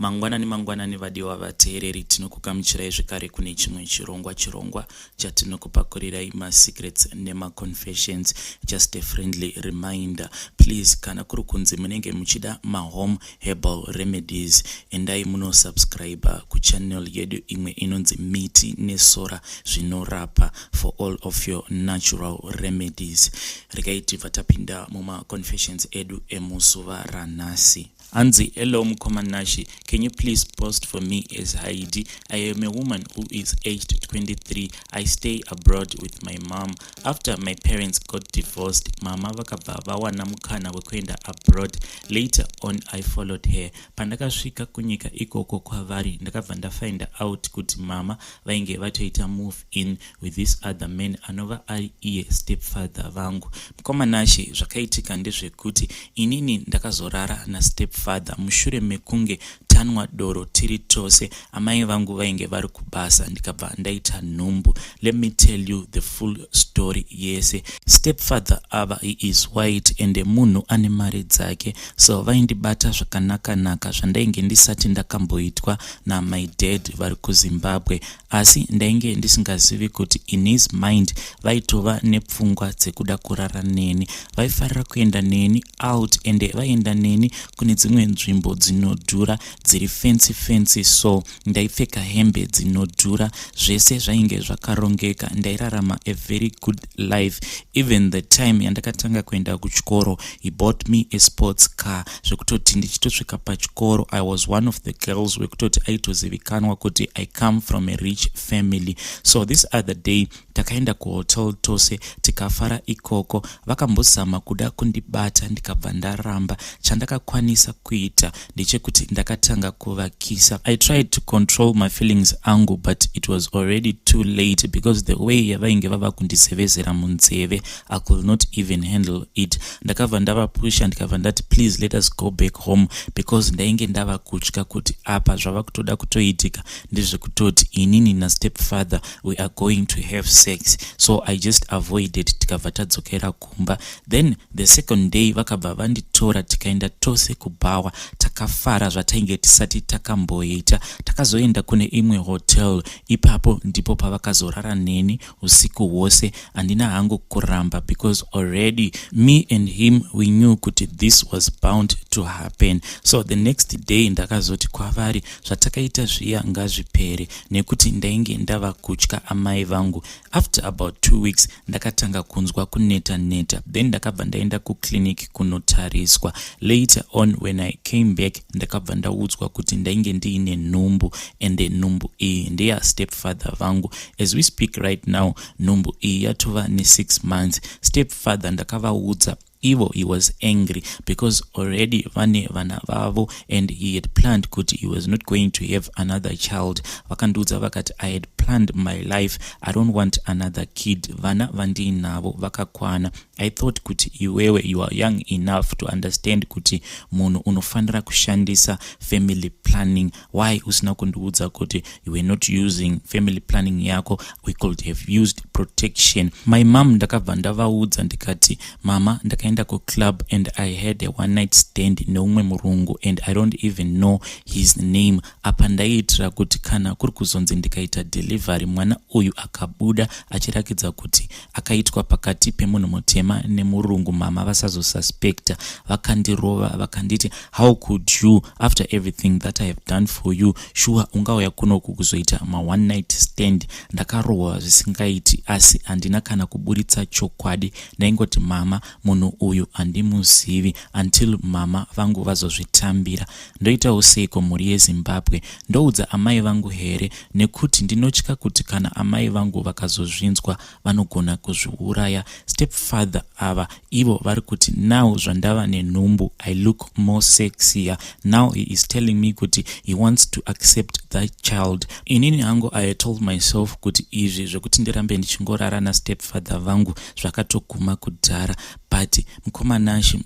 Mangwanani mangwanani vadiwa vateereri, tinokugamuchirai zvekare kune chimwe chirongwa, chirongwa chatinokupakurirai masecrets nemaconfessions. Just a friendly reminder, please, kana kuri kunzi munenge muchida mahome herbal remedies, endai munosubscribe kuchannel yedu imwe inonzi Miti Nesora Zvinorapa for all of your natural remedies. Regai tibva tapinda mumaconfessions edu emuzuva ranhasi. Hanzi, "Hello mukoma Nashi, can you please post for me as Heidi? I am a woman who is aged 23. I stay abroad with my mom. After my parents got divorced, mama vakabva vawana mukana wekuenda abroad. Later on I followed her. Pandakasvika kunyika ikoko kwavari, ndakabva ndafind out kuti mama vainge vatoita move in with this other man anova ari iye stepfather vangu. Mukoma Nashi, zvakaitika ndezvekuti inini ndakazorara nastepfather mushure mekunge tanwa doro tiri tose. Amai vangu vainge vari kubasa, ndikabva ndaita nhumbu. Let me tell you the full story yese. Stepfather ava, he is white and munhu ane mari dzake, so vaindibata zvakanaka-naka zvandainge ndisati ndakamboitwa namy dad vari kuZimbabwe. Asi ndainge ndisingazivi kuti in his mind vaitova nepfungwa dzekuda kurara neni. Vaifarira kuenda neni out, ende vaienda neni kune dzimwe nzvimbo dzinodhura, dziri fancy fancy, so ndaipfeka hembe dzinodhura, zvese zvainge zvakarongeka. Ndairarama a very good life. Even the time yandakatanga kuenda kuchikoro, he bought me a sports car, zvekutoti ndichitosvika pachikoro I was one of the girls wekutoti aitozivikanwa kuti I come from a rich family. So this other day takaenda kuhotel tose, tikafara ikoko. Vakambozama kuda kundibata, ndikabva ndaramba. Chandakakwanisa kuita ndechekuti ndakatanga kuvakisa. I tried to control my feelings angu, but it was already too late because the way yavainge vava kundizevezera munzeve, I could not even handle it. Ndakabva ndavapusha, ndikabva ndati, 'Please, let us go back home,' because ndainge ndava kutya kuti apa zvava kutoda kutoitika ndezvekutoti inini nastepfather, we are going to have sex. So I just avoided, tikabva tadzokera kumba. Then the second day vakabva vanditora, tikaenda tose kubhawa. Takafara zvatainge tisati takamboita. Takazoenda kune imwe hotel. Ipapo ndipo pavakazorara neni usiku hwose. Handina hangu kuramba because already me and him, we knew kuti this was bound to happen. So the next day ndakazoti kwavari zvatakaita zviya ngazvipere, nekuti ndainge ndava kutya amai vangu. After about 2 weeks ndakatanga kunzwa kuneta neta, then ndakabva ndaenda kuclinic kunotariswa. Later on when I came back, ndakabva ndaudzwa kuti ndainge ndiine nhumbu, ende nhumbu iyi ndeyastepfather vangu. As we speak right now, nhumbu iyi yatova ne6 months. Stepfather ndakavaudza ivo. He was angry because already vane vana vavo and he had planned kuti he was not going to have another child. Vakandiudza vakati, 'I had planned my life. I don't want another kid. Vana vandiinavo vakakwana. I thought kuti iwewe you are young enough to understand kuti munhu unofanira kushandisa family planning. Why usina kundiudza kuti you were not using family planning yako? We could have used protection.' My mom ndakabva ndavaudza, ndikati, 'Mama, ndakaenda kuclub and I had a one night stand neumwe murungu and I don't even know his name. Apa ndaiitira kuti kana kuri kuzonzi ndikaita delivery, mwana uyu akabuda achirakidza kuti akaitwa pakati pemunhu mutema nemurungu, mama vasazosuspecta.' Vakandirova, vakanditi, 'How could you, after everything that I have done for you? Sure ungauya kunoku kuzoita ma-one night stand?' Ndakarohwa zvisingaiti, asi handina kana kuburitsa chokwadi. Ndaingoti, 'Mama, munhu uyu handimuzivi,' until mama vangu vazozvitambira. Ndoitawo seiko, mhuri yeZimbabwe? Ndoudza amai vangu here? Nekuti ndinotya kuti kana amai vangu vakazozvinzwa, vanogona kuzviuraya. Stepfather ava ivo vari kuti now zvandava nenhumbu, I look more sexier. Now he is telling me kuti he wants to accept that child. Inini hangu I told myself kuti izvi zvekuti ndirambe ndichingorara nastepfather vangu zvakatoguma kudhara. But mukoma Nashe,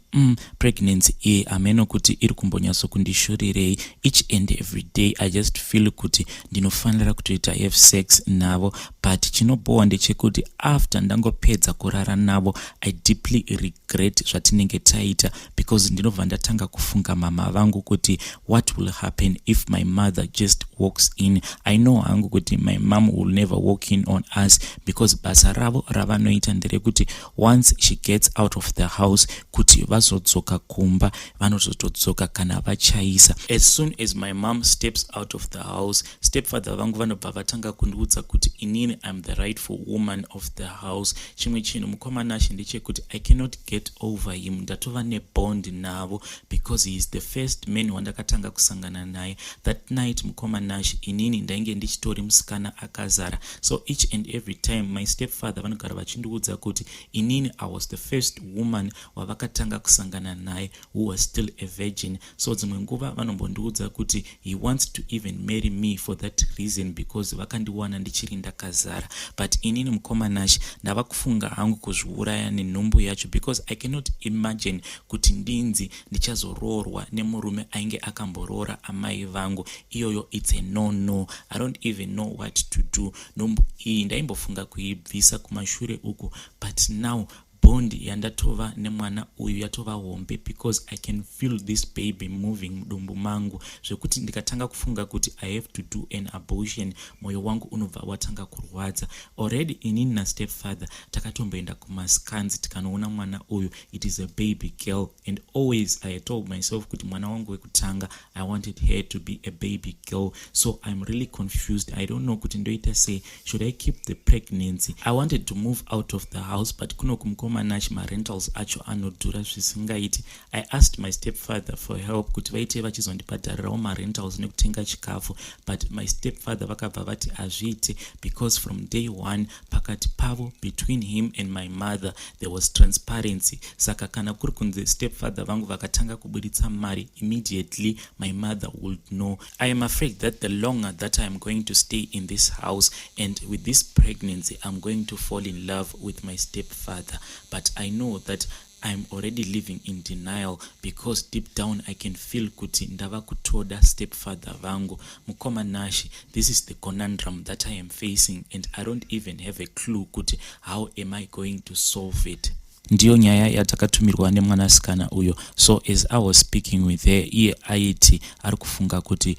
pregnancy iyi hameno kuti iri kumbonyatsokundishurirei. Each and every day I just feel kuti ndinofanira kutoita have sex navo, but chinobohwa ndechekuti after ndangopedza kurara navo, I deeply regret zvatinenge taita, because ndinobva ndatanga kufunga mama vangu kuti what will happen if my mother just walks in. I know hangu kuti my mom will never walk in on us, because basa ravo ravanoita nderekuti once she gets out of the house, kuti vazodzoka kumba vanozotodzoka kana vachaisa. As soon as my mom steps out of the house, stepfather vangu vanobva vatanga kundiudza kuti inini I'm the rightful woman of the house. Chimwe chinhu, mukoma Nashe, ndechekuti I cannot get over him. Ndatova nebond navo because he is the first man wandakatanga kusangana naye. That night, mukoma Nashe, inini ndainge ndichitori musikana akazara. So each and every time my stepfather vanogara vachindiudza kuti inini I was the first woman wavakatanga kusangana naye who was still a virgin. So dzimwe nguva vanombondiudza kuti he wants to even marry me for that reason, because vakandiwana ndichiri ndakazara. But inini, mukoma Nashe, ndava kufunga hangu kuzviuraya nenhumbu yacho, because I cannot imagine kuti ndinzi ndichazoroorwa nemurume ainge akamboroora amai vangu. Iyoyo it's a no. I don't even know what to do. Nhumbu iyi ndaimbofunga kuibvisa kumashure uku, but now bond yandatova nemwana uyu yatova hombe, because I can feel this baby moving mudumbu mangu, zvekuti ndikatanga kufunga kuti I have to do an abortion, mwoyo wangu unobva watanga kurwadza. Already inini nastepfather takatomboenda kumascans tikanoona mwana uyu. It is a baby girl, and always I told myself kuti mwana wangu wekutanga, I wanted her to be a baby girl. So I'm really confused. I don't know kuti ndoita sei. Should I keep the pregnancy? I wanted to move out of the house, but kuno kumukoma Nashe marentals acho anodhura zvisingaiti. I asked my stepfather for help kuti vaite vachizondibhadharirawo marentals nekutenga chikafu, but my stepfather vakabva vati hazviiti, because from day one pakati pavo, between him and my mother, there was transparency. Saka kana kuri kunzi stepfather vangu vakatanga kubuditsa mari, immediately my mother would know. I am afraid that the longer that I am going to stay in this house and with this pregnancy, I'm going to fall in love with my stepfather. But I know that I'm already living in denial, because deep down I can feel kuti ndava kutoda stepfather vangu. Mukoma Nashe, this is the conundrum that I am facing, and I don't even have a clue kuti how am I going to solve it. Ndiyo nyaya yatakatumirwa nemwanasikana uyo. So as I was speaking with her, iye aiti ari kufunga kuti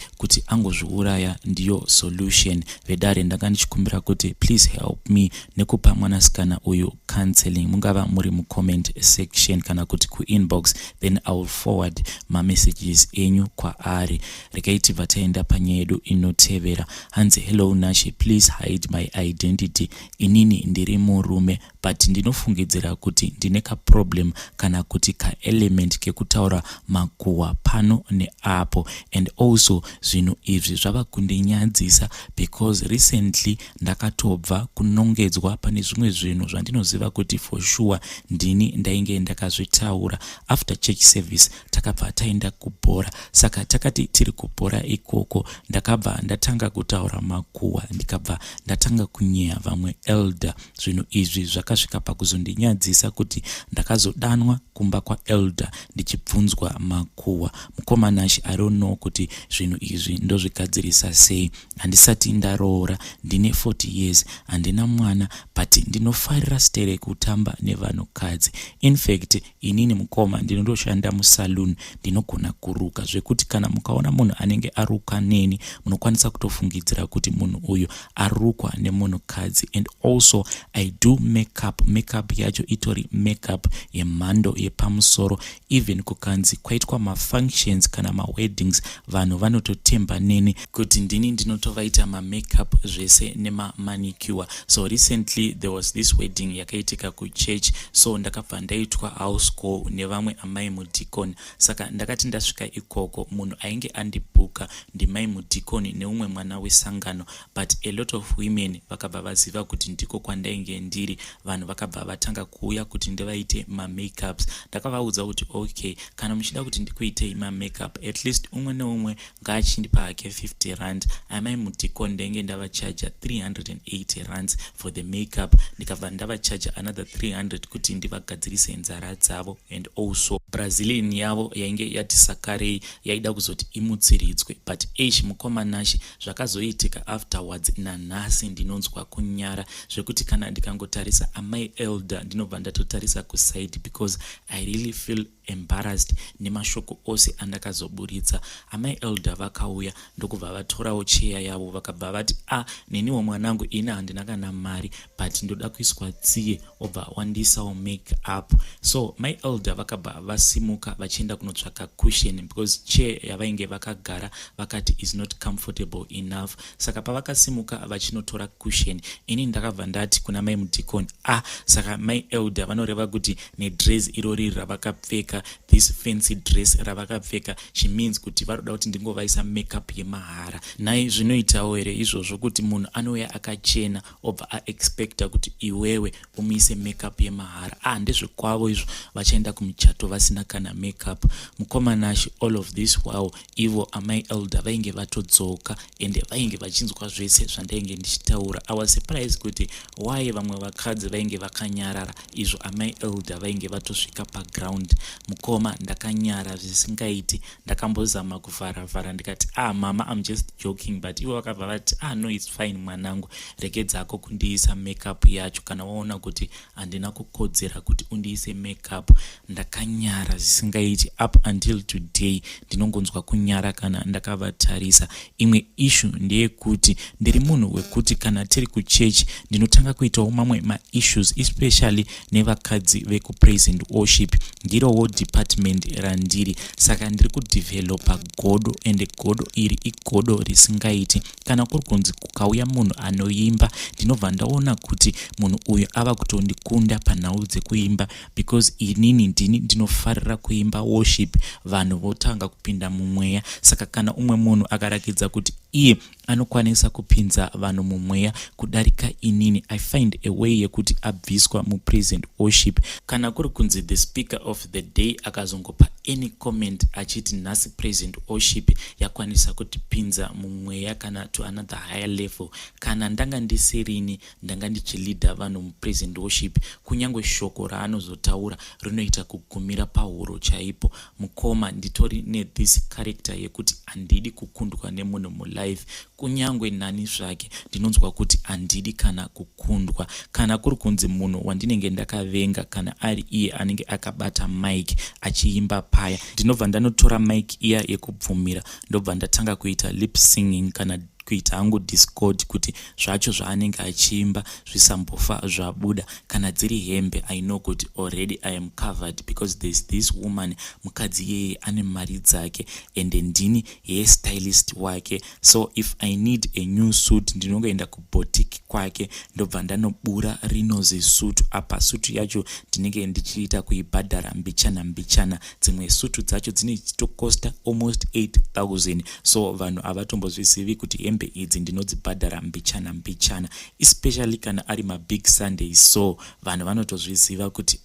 angozviuraya ndiyo solution. Vedare, ndanga ndichikumbira kuti please help me nekupa mwanasikana uyu counseling. Mungava muri mucomment section kana kuti kuinbox, then I will forward mamessages enyu kwaari. Regai tibva taenda panyaya yedu inotevera. Hanzi, "Hello Nashe, please hide my identity. Inini ndiri murume, but ndinofungidzira kuti ndine kaproblem kana kuti kaelement kekutaura makuhwa pano neapo, and also zvinhu izvi zvava kundinyadzisa, because recently ndakatobva kunongedzwa pane zvimwe zvinhu zvandinoziva kuti for sure ndini ndainge ndakazvitaura. After church service takabva taenda kubhora. Saka takati tiri kubhora ikoko, ndakabva ndatanga kutaura makuhwa, ndikabva ndatanga kunyeya vamwe elder. Zvinhu izvi zvakasvika pakuzondinyadzisa kuti ndakazodanwa kumba kwaelder ndichibvunzwa makuhwa. Mukoma Nashe, I don't know kuti zvinhu izvi ndozvigadzirisa sei. Handisati ndaroora, ndine 40 years, handina mwana, but ndinofarira stere kutamba nevanhukadzi. In fact, inini mukoma ndinotoshanda musaloon, ndinogona kuruka zvekuti kana mukaona munhu anenge aruka neni, munokwanisa kutofungidzira kuti munhu uyu arukwa nemunhukadzi. And also I do makeup. Makeup yacho itori makeup yemhando yepamusoro. Even kukanzi kwaitwa mafunctions kana maweddings, vanhu vanototemba neni kuti ndini ndinotovaita mamakeup zvese nemamanicure. So recently there was this wedding yakaitika kuchurch, so ndakabva ndaitwa house call nevamwe amai mudhikoni. Saka ndakati ndasvika ikoko, munhu ainge andibhuka ndimai mudhikoni neumwe mwana wesangano, but a lot of women vakabva vaziva kuti ndiko kwandainge ndiri. Vanhu vakabva vatanga kuuya kuti kuti ndivaite mamakeups. Ndakavaudza kuti okay, kana muchida kuti ndikuitei mamakeup, at least umwe neumwe ngaachindipa hake 50 rand. Amai Mudikon ndenge ndavachaja 380 rands for the makeup, ndikabva ndavachaja another 300 kuti ndivagadzirise nzara dzavo and also Brazilian yavo yainge yati sakarei, yaida kuzoti imutsiridzwe. But eish, mukoma Nashi, zvakazoitika afterwards, nanhasi ndinonzwa kunyara zvekuti kana ndikangotarisa amai Elder ndinobva ndatotarisa kuside because I really feel embarrassed nemashoko ose andakazoburitsa. Amai Elder vakauya ndokubva vatorawo cheya yavo, vakabva vati, "A ah, neniwo mwanangu, ini handina kana mari, but ndoda kuiswa tsiye, obva wandiisawo make up." So mai Elder vakabva vasimuka vachienda kunotsvaka cushion because chair yavainge vakagara vakati is not comfortable enough. Saka pavakasimuka vachinotora cushion, ini ndakabva ndati kuna mai Mudikoni, "Ah, saka mai Elder vanoreva kuti nedress irori ravakapfeka, this fancy dress ravakapfeka, she means kuti varoda kuti ndingovaisa makeup yemahara? Nai, zvinoitawo here izvozvo kuti munhu anouya akachena obva aexpecta kuti iwewe umuise makeup yemahara? Ah, ndezvekwavo izvo, vachaenda kumuchato vasina kana makeup." Mukoma Nashi, all of this while ivo amai Elder vainge vatodzoka ende vainge vachinzwa zvese zvandainge ndichitaura. I was surprised kuti why vamwe vakadzi vainge vakanyarara, izvo amai Elder vainge vatosvika paground. Mukoma, ndakanyara zvisingaiti. Ndakambozama kuvharavhara ndikati, "Ah, mama, I'm just joking," but ivo vakabva vati, "Ah, no, it's fine mwanangu, regedzako kundiisa makeup yacho kana waona kuti handina kukodzera kuti undiise makeup." Ndakanyara zvisingaiti. Up until today ndinongonzwa kunyara kana ndakavatarisa. Imwe issue ndeyekuti ndiri munhu wekuti kana tiri kuchechi ndinotanga kuitawo mamwe maissues, especially nevakadzi vekupraise and worship. Ndirowo department randiri, saka ndiri kudhevhelopa godo, ende godo iri igodo risingaiti. Kana kuri kunzi kukauya munhu anoimba, ndinobva ndaona kuti munhu uyu ava kutondikunda panhau dzekuimba because inini ndini ndinofarira kuimba worship, vanhu votanga kupinda mumweya. Saka kana umwe munhu akarakidza kuti iye anokwanisa kupinza vanhu mumweya kudarika inini, I find a way yekuti abviswa mupraise and worship. Kana kuri kunzi the speaker of the day akazongopa any comment achiti nhasi praise and worship yakwanisa kutipinza mumweya kana to another higher level, kana ndanga ndisirini ndanga ndichileada vanhu mupraise and worship, kunyange shoko raanozotaura rinoita kugumira pahuro chaipo. Mukoma, nditori nethis character yekuti handidi kukundwa nemunhu mulife, kunyange nani zvake. Ndinonzwa kuti handidi kana kukundwa. Kana kuri kunzi munhu wandinenge ndakavenga, kana ari iye anenge akabata mic achiimba paya, ndinobva ndanotora mic iya yekubvumira, ndobva ndatanga kuita lip singing kana kuita hangu discord kuti zvacho zvaanenge achiimba zvisambofa zvabuda. Kana dziri hembe, I know kuti already I am covered because there's this woman, mukadzi iyeye ane mari dzake ende ndini hairstylist wake. So if I need a new suit, ndinongoenda kuboutique kwake, ndobva ndanobura rinozi sutu. Apa sutu yacho ndinenge ndichiita kuibhadhara mbichana mbichana. Dzimwe sutu dzacho dzinechitokosta almost 8000, so vanhu havatombozvizivi kuti hembe idzi ndinodzibhadhara mbichana mbichana, especially kana ari mabig Sundays. So vanhu vanotozviziva kuti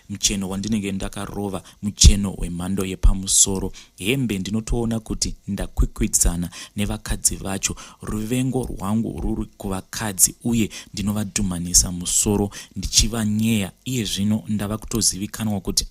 mucheno wandinenge ndakarova mucheno wemhando yepamusoro. Hembe ndinotoona kuti ndakwikwidzana nevakadzi vacho. Ruvengo rwangu ruri kuvakadzi uye ndinovadhumanisa musoro ndichivanyeya. Iye zvino ndava kutozivikanwa kuti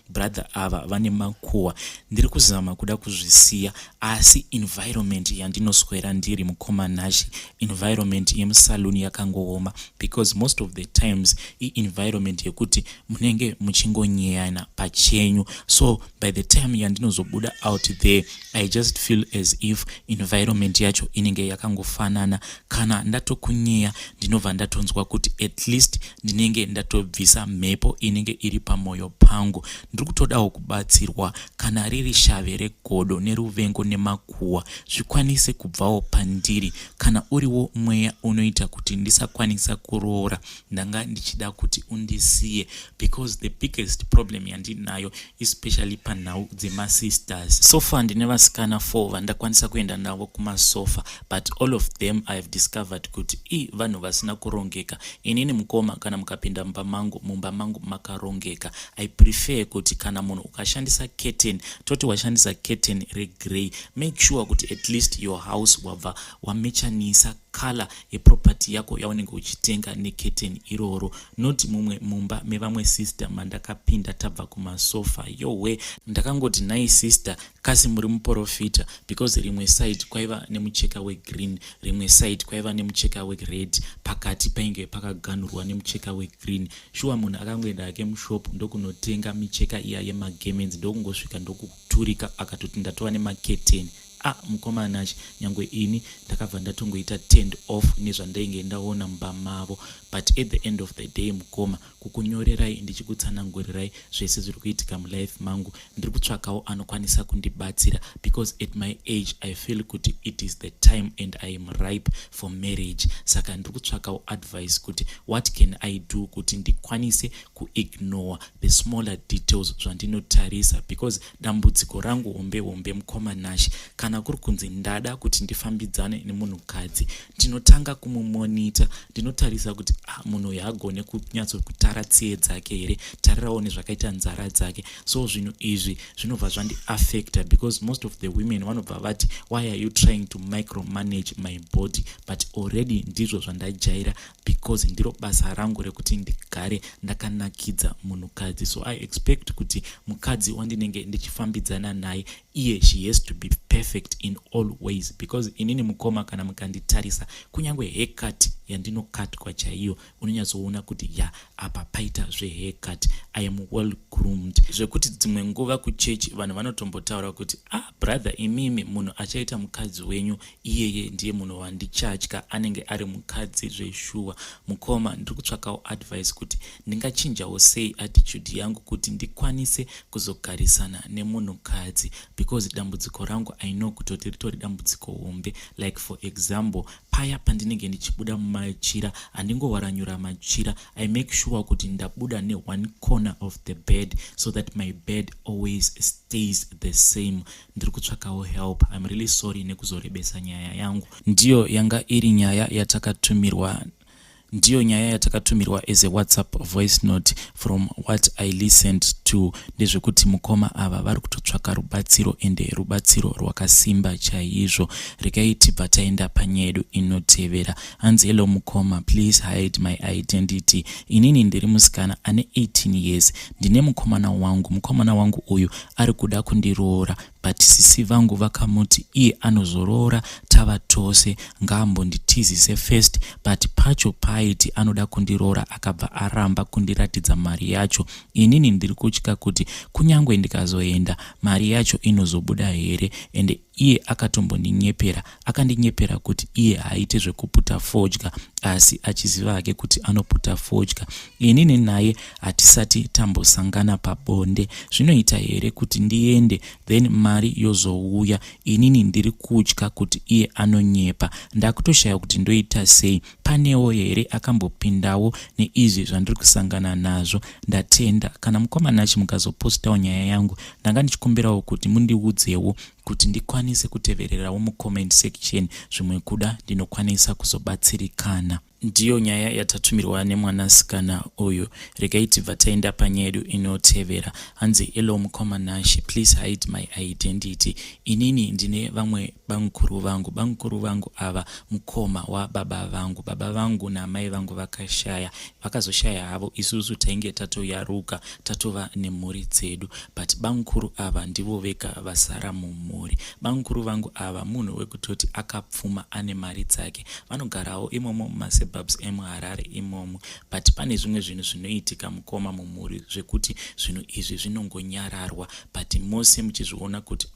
brother ava vane makuhwa. Ndiri kuzama kuda kuzvisiya, asi environment yandinoswera ndiri, mukoma Nashi, environment yemusaluni yakangooma because most of the times ienvironment yekuti munenge muchingonyeyana pachenyu. So by the time yandinozobuda out there, I just feel as if environment yacho inenge yakangofanana. Kana ndatokunyeya, ndinobva ndatonzwa kuti at least ndinenge ndatobvisa mhepo inenge iri pamwoyo pangu. Ndiri kutodawo kubatsirwa. Kana riri shave regodo neruvengo nemakuhwa, zvikwanise kubvawo pandiri. pandiri. Kana uriwo mweya unoita kuti ndisakwanisa kuroora, ndanga ndichida kuti undisiye because the biggest problem yandinayo, especially panhau dzemasisters, so far ndine vasikana 4 vandakwanisa kuenda navo kumasofa, but all of them I have discovered kuti i vanhu vasina kurongeka. Inini mukoma, kana mukapinda mumba mangu, mumba mangu makarongeka. I prefer kuti kana munhu ukashandisa curtain, toti washandisa curtain regrey, make sure kuti at least your house wabva wamechanisa color yeproperty yako yaunenge uchitenga necurtain iroro, not mumwe mumba mevamwe sister mandakapinda tabva kumasofa. Yowe, ndakangoti, "Nai sister, kasi muri muprofita?" Because rimwe side kwaiva nemucheka wegreen, rimwe side kwaiva nemucheka wered, pakati painge pakaganurwa nemucheka wegreen. Shuwa, munhu akangoenda hake mushop ndokunotenga micheka iya yemagarments, ndokungosvika ndokuturika, akatoti ndatova nemaketeni. A ah, mukomanachi, nyange ini ndakabva ndatongoita turned off nezvandainge ndaona mumba mavo. But at the end of the day, mukoma, kukunyorerai ndichikutsanangurirai zvese zviri kuitika mulife mangu, ndiri kutsvakawo anokwanisa kundibatsira because at my age I feel kuti it is the time and I am ripe for marriage. Saka ndiri kutsvakawo advice kuti what can I do kuti ndikwanise kuignore the smaller details zvandinotarisa, because dambudziko rangu hombe hombe, mukoma Nashi, kana kuri kunzi ndada kuti ndifambidzane nemunhukadzi, ndinotanga kumumonita. Ndinotarisa kuti, ah, munhu uyu agone kunyatsokutara tsiye dzake here? Tarirawo nezvakaita nzara dzake. So zvinhu izvi zvinobva zvandiaffecta because most of the women vanobva vati, "Why are you trying to micromanage my body?" But already ndizvo zvandajaira because ndiro basa rangu rekuti ndigare ndakanakidza munhukadzi. So I expect kuti mukadzi wandinenge ndichifambidzana naye iye, she has to be perfect in all ways, because inini mukoma, kana mukanditarisa, kunyange haircut yandinokatwa chaiyo, unonyatsoona kuti ya, apa paita zvehaircut. I am well groomed, zvekuti dzimwe nguva kuchechi vanhu vanotombotaura kuti, "Ah, brother, imimi munhu achaita mukadzi wenyu iyeye ndiye munhu wandichatya, anenge ari mukadzi zveshuwa." Mukoma, ndiri kutsvakawo advice kuti ndingachinjawo sei attitude yangu kuti ndikwanise kuzogarisana nemunhukadzi, because dambudziko rangu, I know kutoti ritori dambudziko hombe. Like for example, paya pandinenge ndichibuda mumachira, handingowaranyura machira. I make sure kuti ndabuda neone corner of the bed so that my bed always stays the same. Ndiri kutsvakawo help. I'm really sorry nekuzorebesa nyaya yangu. Ndiyo yanga iri nyaya yatakatumirwa, ndiyo nyaya yatakatumirwa as a WhatsApp voice note. From what I listened to, ndezvekuti mukoma ava vari kutotsvaka rubatsiro, ende rubatsiro rwakasimba chaizvo. Regai tibva taenda panyaya yedu inotevera. Hanzi, "Hello mukoma, please hide my identity. Inini ndiri musikana ane 18 years. Ndine mukomana wangu. Mukomana wangu uyu ari kuda kundiroora, but sisi vangu vakamuti iye anozoroora tava tose, ngaambonditizise first. But pacho paaiti anoda kundiroora, akabva aramba kundiratidza mari yacho. Inini ndiri kutya kuti kunyange ndikazoenda, mari yacho inozobuda here? Ende iye akatombondinyepera, akandinyepera kuti iye haaite zvekuputa fodya, asi achiziva hake kuti anoputa fodya. Inini naye hatisati tambosangana pabonde. Zvinoita here kuti ndiende, then mari yozouya? Inini ndiri kutya kuti iye anonyepa. Ndakutoshaya kuti ndoita sei. Panewo here akambopindawo neizvi zvandiri kusangana nazvo? Ndatenda kana mukoma Nashi mukazopostawo nyaya yangu. Ndanga ndichikumbirawo kuti mundiudzewo kuti ndikwanise kutevererawo mucomment section, zvimwe kuda ndinokwanisa kuzobatsirikana." Ndiyo nyaya yatatumirwa nemwanasikana uyu. Regai tibva taenda panyaya yedu inotevera. Hanzi, "Hello mukoma Nashi, please hide my identity. Inini ndine vamwe bamukuru vangu. Bamukuru vangu ava mukoma wababa vangu. Baba vangu naamai vangu vakashaya, vakazoshaya havo isusu tainge tatoyaruka, tatova nemhuri dzedu, but bamukuru ava ndivo vega vasara mumhuri. Bamukuru vangu ava munhu wekutoti akapfuma, ane mari dzake. Vanogarawo imomo mumaseba. Mumasababs emuHarare imomo. But pane zvimwe zvinhu zvinoitika, mukoma, mumhuri, zvekuti zvinhu izvi zvinongonyararwa, but mose muchizviona kuti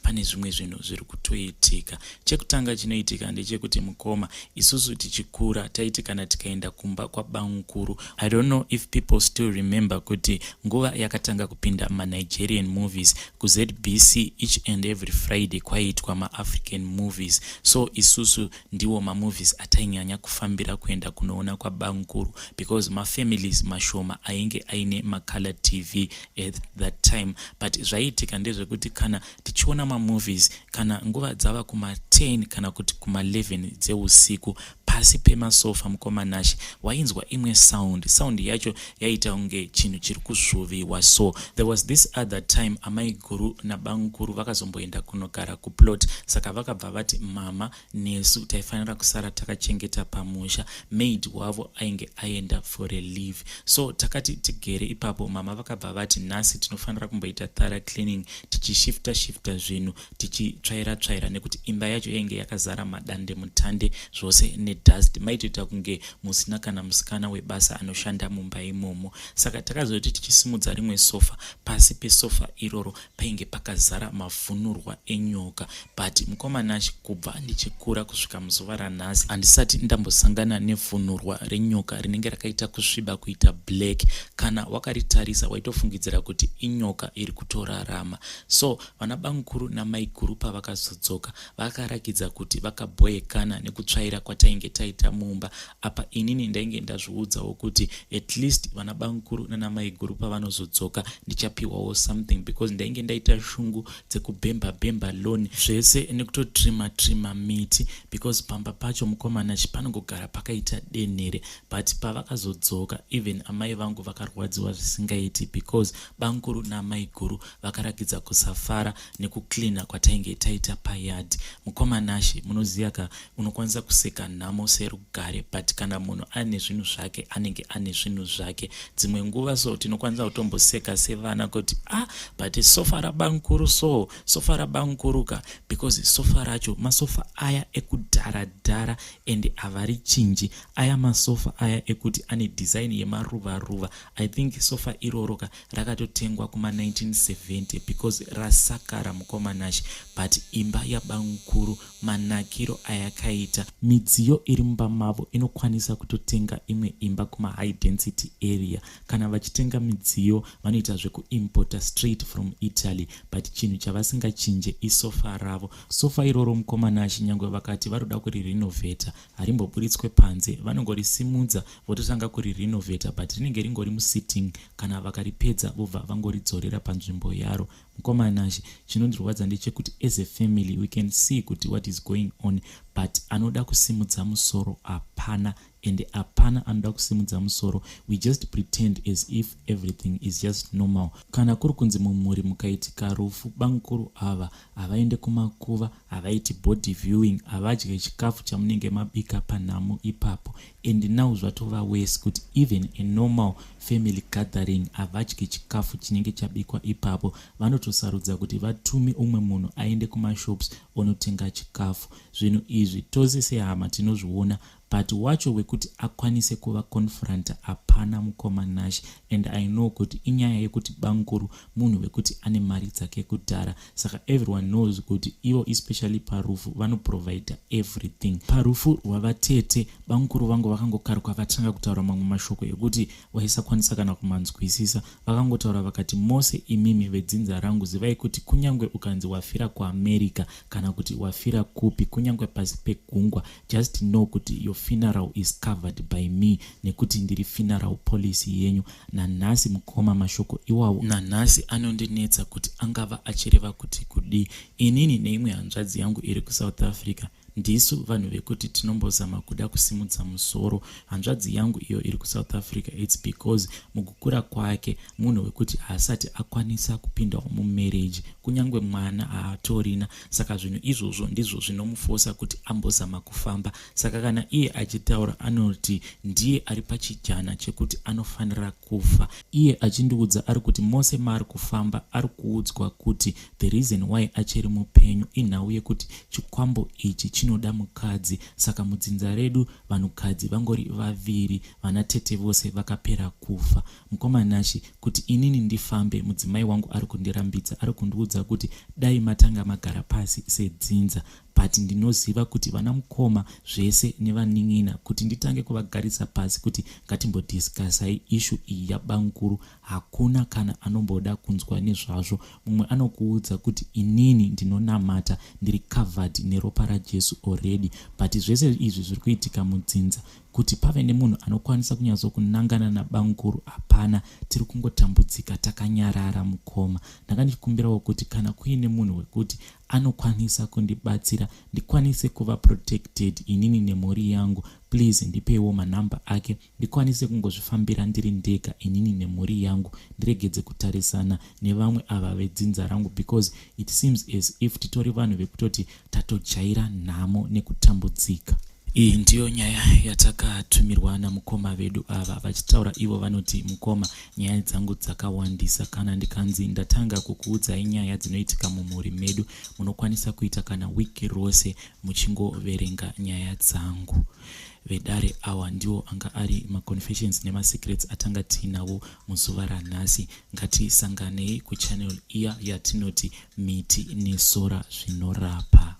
pane zvimwe zvinhu zviri kutoitika. Chekutanga chinoitika ndechekuti, mukoma, isusu tichikura taiti kana tikaenda kumba kwabamukuru, I don't know if people still remember kuti nguva yakatanga kupinda maNigerian movies kuZBC, each and every Friday kwaiitwa maAfrican movies. So isusu ndiwo mamovies atainyanya kufambira kuenda kunoona kwabamukuru, because mafamilies mashoma ainge aine macolor TV at that time. But zvaiitika ndezvekuti kana tichiona mamovies, kana nguva dzava kuma10 kana kuti kuma11 dzeusiku, pasi pemasofa, mukoma Nashe, wainzwa imwe sound. Sound yacho yaita kunge chinhu chiri kusvuviwa. So there was this other time amai guru nabamukuru vakazomboenda kunogara kuplot, saka vakabva vati mama nesu taifanira kusara takachengeta pamusha. Maid wavo ainge aenda for a leave. So takati tigere ipapo, mama vakabva vati nhasi tinofanira kumboita thorough cleaning, tichishifta shifta zvinhu, tichitsvaira tsvaira, nekuti imba yacho yainge yakazara madande mutande zvose nedust. Maitoita kunge musina kana musikana webasa anoshanda mumba imomo. Saka takazoti tichisimudza rimwe sofa, pasi pesofa iroro painge pakazara mavhunurwa enyoka. But mukoma Nashe, kubva ndichikura kusvika muzuva ranhasi, handisati ndambosangana nevhunurwa renyoka rinenge rakaita kusviba, kuita black. Kana wakaritarisa waitofungidzira kuti inyoka iri kutorarama. So vana bamukuru namaiguru pavakazodzoka, vakarakidza kuti vakabhoekana nekutsvaira kwatainge taita mumba. Apa inini ndainge ndazviudzawo kuti at least vana bamukuru nanamaiguru pavanozodzoka ndichapiwawo something, because ndainge ndaita shungu dzekubhemba bhemba lawn zvese nekutotrima trima miti, because pamba pacho, mukoma Nashe, panongogara pakaita denhere. But pavakazodzoka, even amai vangu vakarwadziwa zvisingaiti, because bamukuru naamaiguru vakarakidza kusafara nekuklina kwatainge taita payard. Mukoma Nashe, munoziva ka, unokwanisa kuseka nhamo serugare, but kana munhu ane zvinhu zvake, anenge ane zvinhu zvake. Dzimwe nguva so tinokwanisa kutomboseka sevana kuti, "Ah, but sofa rabamukuru, so sofa rabamukuru ka," because sofa racho masofa aya ekudhara-dhara and havarichinji. Aya masofa aya ekuti ane design yemaruva ruva. I think sofa iroro ka rakatotengwa kuma1970 because rasakara, mukoma Nashe. But imba yabamukuru, manakiro ayakaita, midziyo iri mumba mavo inokwanisa kutotenga imwe imba kumahigh density area. Kana vachitenga midziyo, vanoita zvekuimpota straight from Italy, but chinhu chavasingachinje isofa ravo. Sofa iroro, mukoma Nashe, nyange vakati varoda kurirenovheta, harimboburitswe panze. Vanongorisimudza vototanga kurirenovheta, but rinenge ringori musitting. Kana vakaripedza, vobva vangoridzorera panzvimbo yaro. Mukoma Nashe, chinondirwadza ndechekuti as a family we can see kuti what is going on, but anoda kusimudza musoro hapana, and hapana anoda kusimudza musoro. We just pretend as if everything is just normal. Kana kuri kunzi mumhuri mukaitika rufu, bamukuru ava havaende kumakuva, havaiti body viewing, havadye chikafu chamunenge mabika panhamo ipapo. And now zvatova worse kuti even a normal family gathering, havadyi chikafu chinenge chabikwa ipapo. Vanotosarudza kuti vatume umwe munhu aende kumashops onotenga chikafu. Zvinhu izvi tose sehama tinozviona, but wacho wekuti akwanise kuvaconfronta hapana, mukoma Nashe. And I know kuti inyaya yekuti bamukuru munhu wekuti ane mari dzake kudhara, saka everyone knows kuti ivo, especially parufu, vanoprovida everything. Parufu rwavatete, bamukuru vangu vakangokaruka vatanga kutaura mamwe mashoko ekuti waisakwanisa kana kumanzwisisa. Vakangotaura vakati, "Mose imimi vedzinza rangu, zivai kuti kunyange ukanzi wafira kuAmerica kana kuti wafira kupi, kunyange pasi pegungwa, just know kuti your funeral is covered by me, nekuti ndiri funeral policy yenyu." Nanhasi, mukoma, mashoko iwawo nanhasi anondinetsa kuti angava achireva kuti kudii. Inini neimwe hanzvadzi yangu iri kuSouth Africa ndisu vanhu vekuti tinombozama kuda kusimudza musoro. Hanzvadzi yangu iyo iri kuSouth Africa, it's because mukukura kwake munhu wekuti haasati akwanisa kupindawo mumarriage. Kunyange mwana haatorina. Saka zvinhu izvozvo ndizvo zvinomufosa kuti ambozama kufamba. Saka kana iye achitaura anoti ndiye ari pachijana chekuti anofanira kufa. Iye achindiudza ari kuti mose maari kufamba ari kuudzwa kuti the reason why achiri mupenyu inhau yekuti chikwambo ichi chinoda mukadzi. Saka mudzinza redu vanhukadzi vangori vaviri, vana tete vose vakapera kufa. Mukoma Nashy, kuti inini ndifambe mudzimai wangu ari kundirambidza, ari kundiudza kuti dai matanga magara pasi sedzinza. But ndinoziva kuti vana mukoma zvese nevanin'ina kuti nditange kuvagarisa pasi kuti ngatimbodiscusai issue iyi yabamukuru hakuna kana anomboda kunzwa nezvazvo. Mumwe anokuudza kuti inini ndinonamata ndiri covered neropa raJesu already but zvese izvi zviri kuitika mudzinza kuti pave nemunhu anokwanisa kunyatsokunangana nabamukuru hapana. Tiri kungotambudzika takanyarara mukoma. Ndanga ndichikumbirawo kuti kana kuine munhu wekuti anokwanisa kundibatsira ndikwanise kuva protected inini nemhuri yangu please ndipeiwo manumber ake ndikwanise kungozvifambira ndiri ndega inini nemhuri yangu ndiregedze kutarisana nevamwe ava vedzinza rangu because it seems as if titori vanhu vekutoti tatojaira nhamo nekutambudzika. Iyi ndiyo nyaya yatakatumirwa namukoma vedu ava vachitaura ivo vanoti mukoma nyaya dzangu dzakawandisa kana ndikanzi ndatanga kukuudzai nyaya dzinoitika mumhuri medu munokwanisa kuita kana wiki rose muchingoverenga nyaya dzangu. Vedare awa ndiwo anga ari maconfessions nemasecrets atanga tiinawo muzuva ranhasi. Ngatisanganei kuchannel iya yatinoti miti nesora zvinorapa.